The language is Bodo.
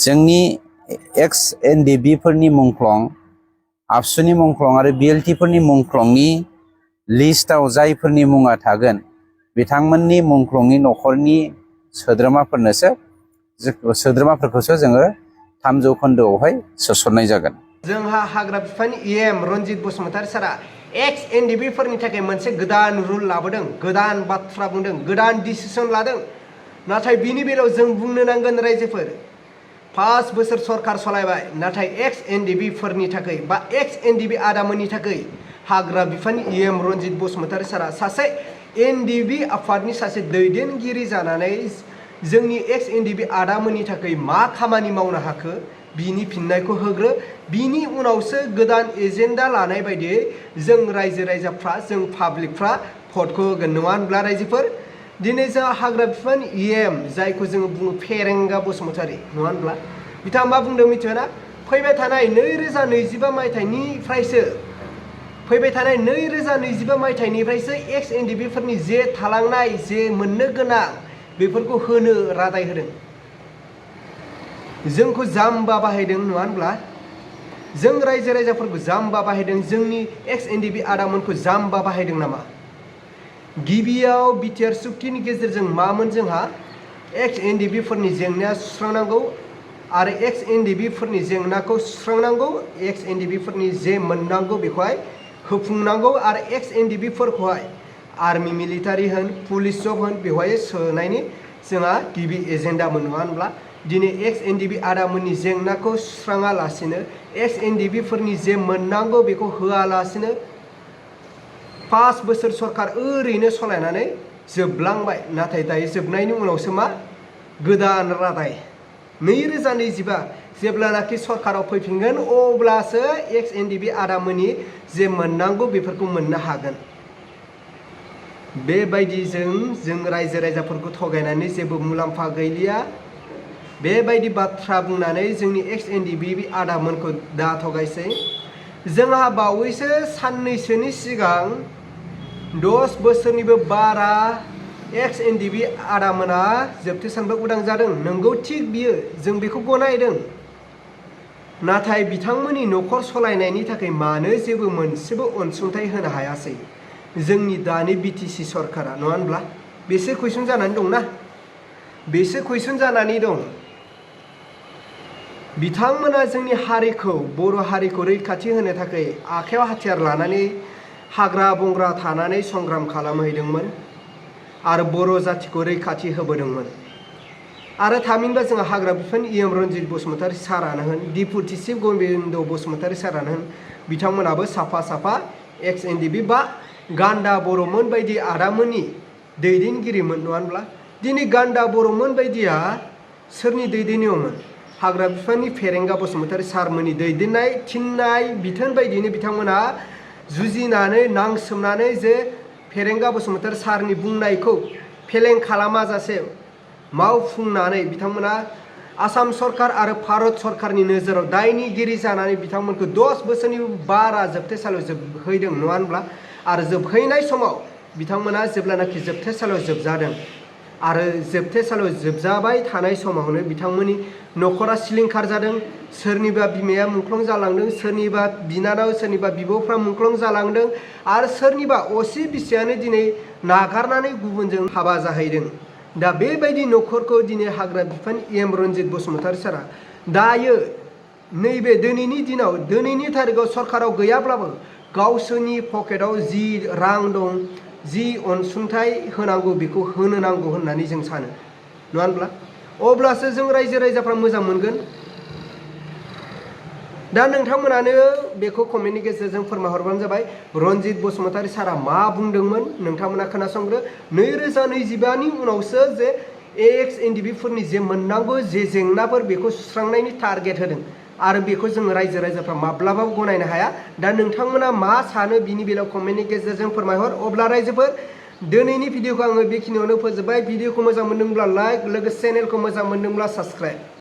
जोंनि एक्स एनडिएफबि फोरनि मुंख्लं आबसुनि मुंख्लं आरो बिएलटि फोरनि मुंख्लंनि लिस्टआव जायफोरनि मुङा थागोन बिथांमोननि मुंख्लंनि न'खरनि सोद्रोमाफोरखौसो जोङो 3 जौखोन्दोआवहाय सोसननाय जागोन। जोंहा हाग्रा बिफाननि EM रन्जित बसुमतारी सारा एक्स एनडिएफबि फोरनि थाखाय मोनसे गोदान रुल लाबोदों, गोदान बाथ्रा बुंदों, गोदान डिसिसन लादों। नाथाय बिनि बेलायाव जों बुंनो नांगोन रायजोफोर 5 बोसोर सरकार सलायबाय, नाथाय एक्स एनडिएफबि फोरनि थाखाय बा एक्स एनडिएफबि आदामोननि थाखाय हाग्रा बिफाननि EM रन्जित बसुमतारी सारा सासे एनडिएफबि आफादनि सासे दैदेनगिरि जानानै जोंनि एक्स एनडिएफबि आदामोननि थाखाय मा खामानि मावनो हाखो बिनि फिननायखौ होग्रो, बिनि उनावसो गोदान एजेन्डा लानाय बायदियै जों रायजो राजाफ्रा, जों पाब्लिकफ्रा भटखौ होगोन, नङा होनब्ला रायजोफोर? दिनै जोंहा हाग्रा बिफाननि EM जायखौ जोङो बुङो फेरेंगा बसुमतारी, नङा होनब्ला? बिथाङा मा बुंदों मिथिबायना? फैबाय थानाय 2025 मायथाइनिफ्रायसो एक्स एनडिएफबि फोरनि जे थालांनाय जे मोननो गोनां बेफोरखौ होनो रादाय होदों। जोंखौ जाम्बा बाहायदों, नङा होनब्ला? जों रायजो राजाफोरखौ जाम्बा बाहायदों, जोंनि एक्स एनडिएफबि आदामोनखौ जाम्बा बाहायदों नामा? गिबियाव बिटिआर सुक्तिनि गेजेरजों मामोन जोंहा एक्स एनडिएफबि फोरनि जेंनाया सुस्रांनांगौ आरो एक्स एनडिएफबि फोरनि जेंनाखौ सुस्रांनांगौ, एक्स एनडिएफबि फोरनि जे मोननांगौ बेखौहाय होफुंनांगौ आरो एक्स एनडिएफबि फोरखौहाय आर्मि मिलिटारि होन, पुलिस जब होन बेवहाय सोनायनि जोंहा गिबि एजेन्डामोन, नङा होनब्ला? दिनै एक्स एनडिएफबि आदामोननि जेंनाखौ सुस्राङालासिनो, एक्स एनडिएफबि फोरनि जे मोननांगौ बेखौ होआलासिनो 5 बोसोर सरकार ओरैनो सलायनानै जोबलांबाय। नाथाय दायो जोबनायनि उनावसो मा गोदान रादाय 2025 जेब्लानाखि सरकाराव फैफिनगोन अब्लासो एक्स एनडिएफबि आदामोननि जे मोननांगौ बेफोरखौ मोननो हागोन। बेबायदिजों जों रायजो राजाफोरखौ थगायनानै जेबो मुलाम्फा गैलिया। बेबायदि बाथ्रा बुंनानै जोंनि एक्स एनडिएफबि आदामोनखौ दा थगायसै। जोंहा बावैसो साननैसोनि सिगां 10 बोसोरनिबो बारा एक्स एनडिएफबि आदामोना जोबथेसानबो उदां जादों। नंगौ, थिग बियो, जों बेखौ गनायदों। नाथाय बिथांमोननि न'खर सलायनायनि थाखाय मानो जेबो मोनसेबो अनसुंथाइ होनो हायासै जोंनि दानि बिटिसि सरकारा, नङा होनब्ला? बेसो कुइसन जानानै दंना, बेसो कुइसन जानानै दं। बिथांमोना जोंनि हारिखौ, बर' हारिखौ रैखाथि होनो थाखाय आखायाव हाथियार लानानै हाग्रा बंग्रा थानानै संग्राम खालामहैदोंमोन आरो बर' जाथिखौ रैखाथि होबोदोंमोन। आरो थामहिनबा जोंहा हाग्रा बिफाननि EM रन्जित बसुमतारी सारानो होन, डिपुटि चिफ गबिन्द बसुमतारी सारानो होन, बिथांमोनाबो साफा साफा एक्स एनडिएफबि बा गान्दा बर'मोन बायदि आदामोननि दैदेनगिरिमोन, नङा होनब्ला? दिनै गान्दा बर'मोन बायदिया सोरनि दैदेननायावमोन? हाग्रा बिफाननि फेरेंगा बसुमतारी सारमोननि दैदेननाय, थिननाय बिथोन बायदियैनो बिथांमोना जुजिनानै नांसोमनानै जे फेरेंगा बसुमतारी सारनि बुंनायखौ फेलें खालामाजासे मावफुंनानै बिथांमोना आसाम सरकार आरो भारत सरकारनि नोजोराव दायनिगिरि जानानै बिथांमोनखौ 10 बोसोरनि बारा जोबथेसालियाव जोबहैदों, नङा होनब्ला? आरो जोबहैनाय समाव बिथांमोना जेब्लानाखि जोबथेसालियाव जोबजादों आरो जोबथेसालियाव जोबजाबाय थानाय समावनो बिथांमोननि न'खरा सिलिंखार जादों। सोरनिबा बिमाया मुंख्लं जालांदों, सोरनिबा बिनानाव, सोरनिबा बिब'फ्रा मुंख्लं जालांदों आरो सोरनिबा असे बिसियानो दिनै नागारनानै गुबुनजों हाबा जाहैदों। दा बेबायदि न'खरखौ दिनै हाग्रा बिफाननि EM रन्जित बसुमतारी सारा दायो नैबे दिनैनि दिनाव, दिनैनि थारिखआव सरकाराव गैयाब्लाबो गावसोरनि पकेटाव जि रां दं, जि अनसुंथाइ होनांगौ बेखौ होनो नांगौ होननानै जों सानो, नङा होनब्ला? अब्लासो जों रायजो राजाफ्रा मोजां मोनगोन। दा नोंथांमोनानो बेखौ कमेन्टनि गेजेरजों फोरमायहरबानो जाबाय रन्जित बसुमतारी सारा मा बुंदोंमोन। नोंथांमोना खोनासंग्रो। 2025 नि उनावसो जे एक्स एनडिएफबि फोरनि जे मोननांगौ जे जेंनाफोर बेखौ सुस्रांनायनि टारगेट होदों आरो बेखौ जों रायजो राजाफ्रा माब्लाबाबो गनायनो हाया। दा नोंथांमोना मा सानो बिनि बेलायाव कमेन्टनि गेजेरजों फोरमायहर। अब्ला रायजोफोर दिनैनि भिडिअखौ आङो बेखिनियावनो फोजोबबाय। भिडिअखौ मोजां मोनदोंब्ला लाइक, लोगोसे चेनेलखौ मोजां मोनदोंब्ला साबस्क्राइब।